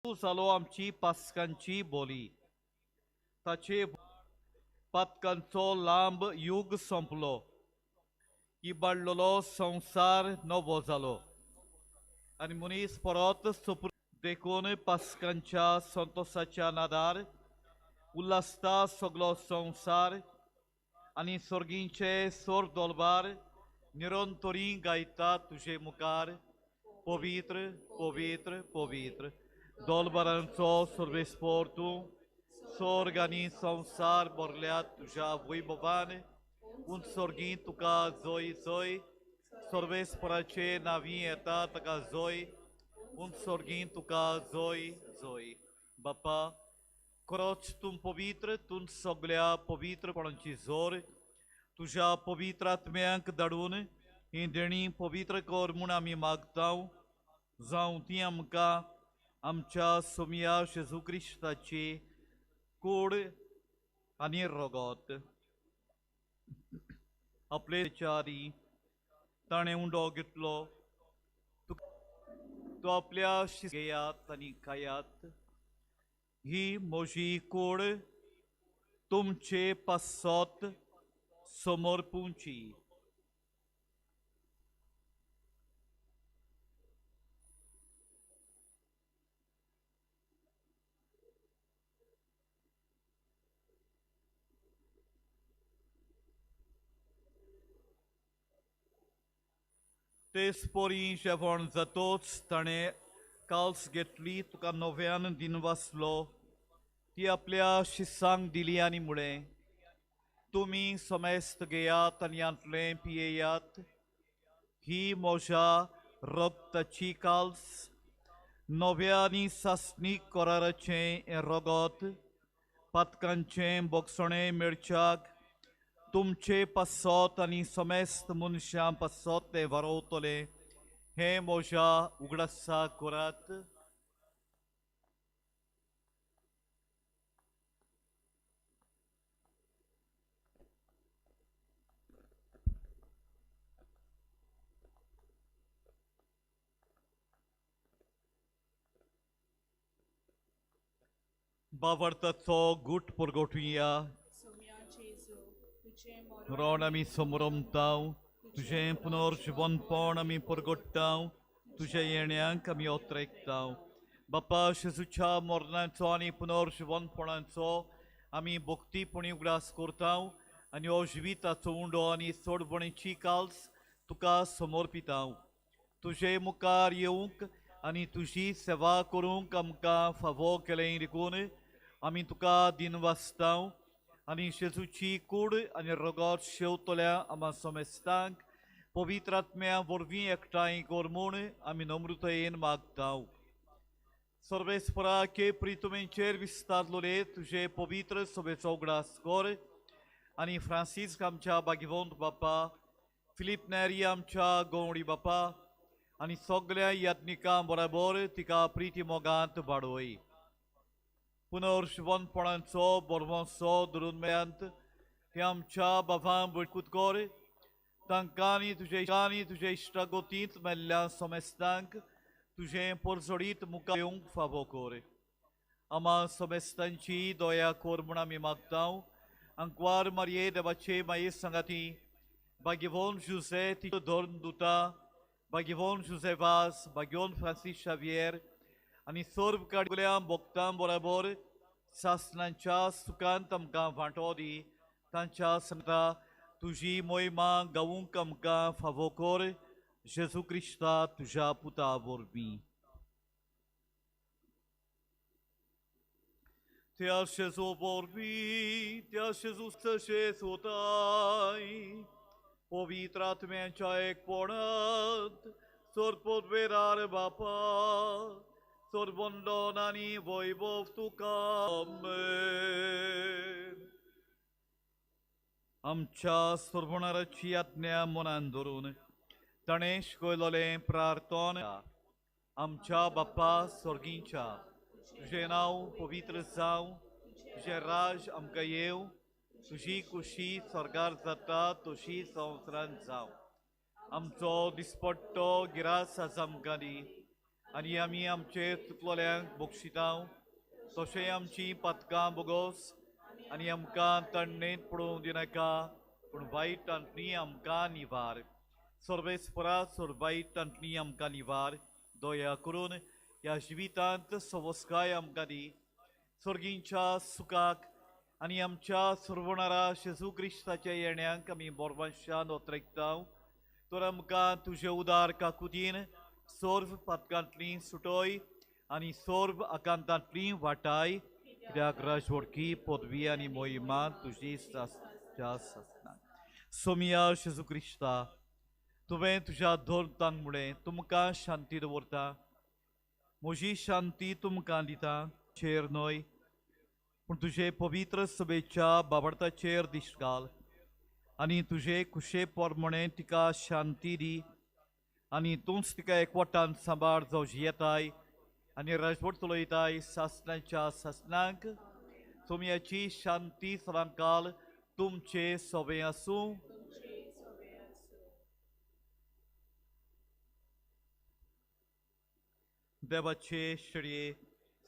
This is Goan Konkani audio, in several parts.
जालो आमची पास्कांची बोली. ताचे पातकांचो लांब युग सोंपलो, इबाडलेलो संवसार नवो जालो आनी मनीस परत सुप्र. देखून पास्कांच्या संतोसाच्या नादार उल्हासता सगलो संवसार आनी सर्गींचे सोर दोलबार निरंतरी गायता तुजे मुखार. पवित्र पवित्र पवित्र दोलबारांचो सर्वेस्पोर तूं, स्वर्ग आनी संवसार भरल्यात तुज्या वैभवान. उंच सर्गीं तुका जय जय, सर्वेस्पराचे नांवी येता ताका जय. उंच सर्गीं तुका जय जय. बापा खरोच तूं पवित्र, तूं सगल्या पवित्रपणाची जोर. तुज्या पवित्र आत्म्यांक धाडून ही देणी पवित्र कर म्हूण आमी मागता. जावं ती आमकां आमच्या सोमया जेजू क्रिस्ताची कूड आनी रगत. आपले चारी ताणें उंडो घेतलो, तो आपल्या घेयात आनी खायात. ही म्हजी कूड तुमचे पासत समर्पूंची. तेच परी जेवण जातोच ताणें काल्स घेतली, तुका नव्यान दिनवासलो, ती आपल्या शिसांक दिली आनी म्हळें, तुमी समेस्त घेयात आनी हांतलें पियेयात. ही म्हज्या रगताची काल्स, नव्या आनी सासणीक कराराचें हें रगत, पातकांचें बोगसणें मेळच्याक तुमचे पासत आनी समेस्त मनशां पासत तें वारोवतलें. हें म्हज्या उगडासा करात. बावडताचो गूट परगटुया. मरण आमी समरमताव, तुजें पुनर्जिवनपण आमी परगट्टाव, तुज्या येण्यांक आमी ओत्रेकताव. बापा जेजूच्या मरणाचो आनी पुनर्जिवनपणाचो आमी भक्तीपणी उगडास करताव आनी हो जिविताचो उंडो आनी सोडवणेची काल्स तुका समर्पिताव. तुजे मुखार येवंक आनी तुजी सेवा करूंक आमकां फावो केलें देखून आमी तुका दिनवासताव आनी जेजूची कूड आनी रगत शेवतल्या आमा समेस्तांक पवित्र आत्म्या वरवीं एकठांय कर म्हूण आमी नम्रतायेन मागताव. सर्वेस्पराके प्रितुमेंचेर विस्तारलोले तुजे पवित्र सभेचो उगडास कर आनी फ्रांसीस्क आमच्या भाग्यवंत बापा, फिलीप नेरी आमच्या गवडी बापा आनी सगल्या याज्ञिकां बराबर तिका प्रिती मोगांत वाडोय. पुनर्जिवनपणाचो बरवंसो धरून मेळ्यांत ते आमच्या बाबां बळकूत कर. तांकां आनी तुजे इश्टागतींत मेल्ल्या समेस्तांक तुजें परजडीत मुखार येवंक फावो कर. आमा समेस्तांची दया कर म्हूण आमी मागता. आंकवार मारये देवाचे माये सांगाती भाग्यवंत जुझे धर्म दुता, भाग्यवंत जुझे वास, भाग्यवंत फ्रांसीस शावियर आनी सर्व काडल्या भक्तां बराबर सासणांच्या सुखांत आमकां वांटो दी. तांच्या सांगता तुजी मोहिमा गावूंक आमकां फावो कर. जेजू क्रिस्ता तुज्या पुता वरवीं. त्या जेजू वरवीं, त्या जेजू जेजूताय पवित्र आत्म्याच्या एकपणांत सरपदवेरार बापा सर्वंदन आनी वैभव तुका. आमेन. आमच्या सर्वणाराची आज्ञा मनान धरून ताणें शिकयलोलें प्रार्थन. आमच्या बाप्पा सर्गींच्या, तुजें नांव पवित्र जावं, तुजें राज आमकां येवं, तुजी कुशी स्वर्गार जाता तशी संवसारांत जावं. आमचो दिसपट्टो गिरास आज आमकां दी आनी आमी आमचे चुकलोल्यांक बक्षितांव तशें आमची पातकां बोगोस आनी आमकां तण्णेंत पडोवंक दिनाका पूण वायटांतली आमकां निवार. सर्वेस्परा सोड वायटांतली आमकां निवार. दया करून ह्या जिवितांत सवस्काय आमकां दी. सर्गींच्या सुखाक आनी आमच्या सर्वणारा जेजू क्रिस्ताच्या येण्याक आमी बोरवांशान ओतरेकतांव. तर आमकां तुजे उदार काकुतीन सर्व पातकांतली सुटोय आनी सर्व आकांतांतली वाटाय. कित्याक राजवडकी पदवी आनी मोहिमा तुजी सासना. सोमिया जेजू क्रिस्ता, तुवें तुज्या धर्मतांक म्हणलें तुमकां शांती दवरता, म्हजी शांती तुमकां दिता. चेर न्हय पूण तुजे पवित्र सभेच्या बाबडताचेर दिश्ट घाल आनी तुजे कुशे प्रमाणे तिका शांती दी आनी तूंच तिका एकवटान सांबाळ जावं जियेताय आनी राजवट चलयताय सासणाच्या सासणाक. सोमयाची शांती सदांकाल तुमचे सोबे आसूं. देवाचे शेडये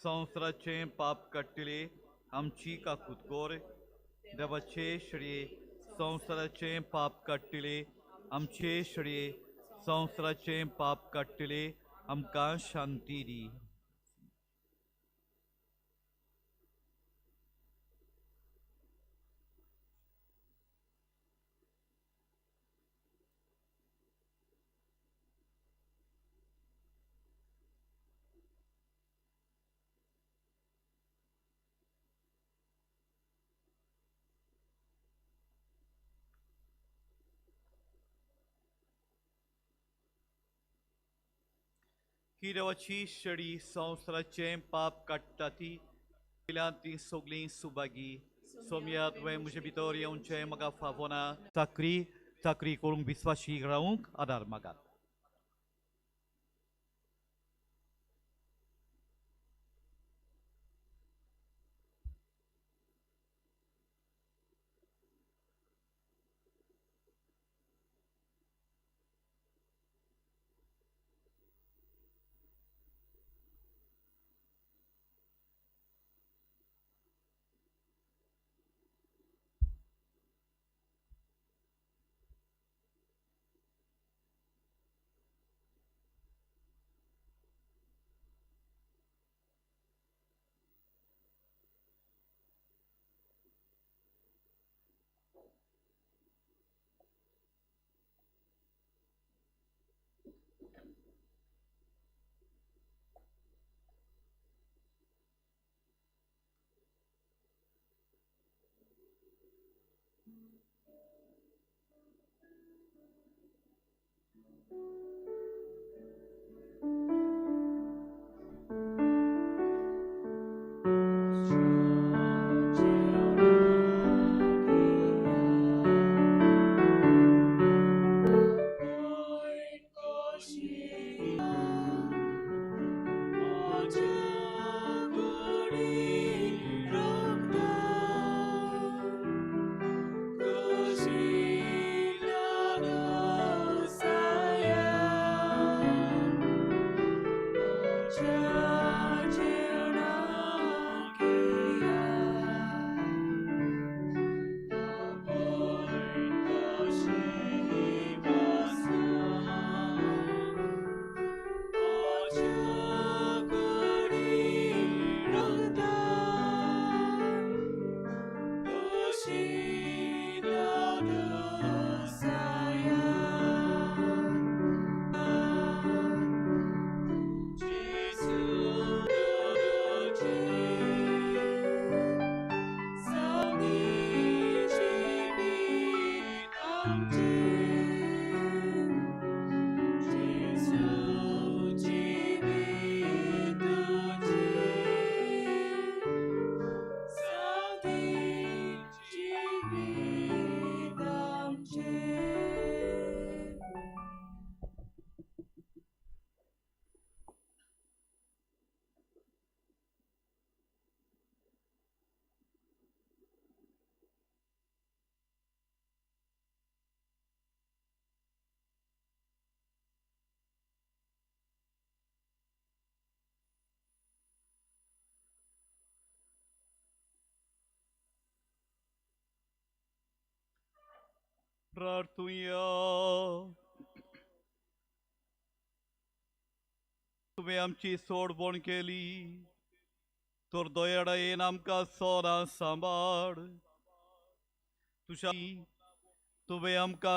संवसाराचें पाप काडटले आमची काकूत कर. देवाचे शेडये संवसाराचें पाप काडटले आमचे शेडये संवसाराचें पाप काडटले आमकां शांती दी. ही देवाची शेडी संवसाराचें पाप काडटा ती ती सगळीं सुभागी. सोमया तुवें म्हजे भितर येवचें म्हाका फावना. चाकरी चाकरी करूंक विस्वाशी रावूंक आदार मागात. Chakuri Ragda. प्रार्थुया. तुवें आमची सोडवण केली तर दयाळायेन आमकां सदां सांबाळ. तुज्या तुवें आमकां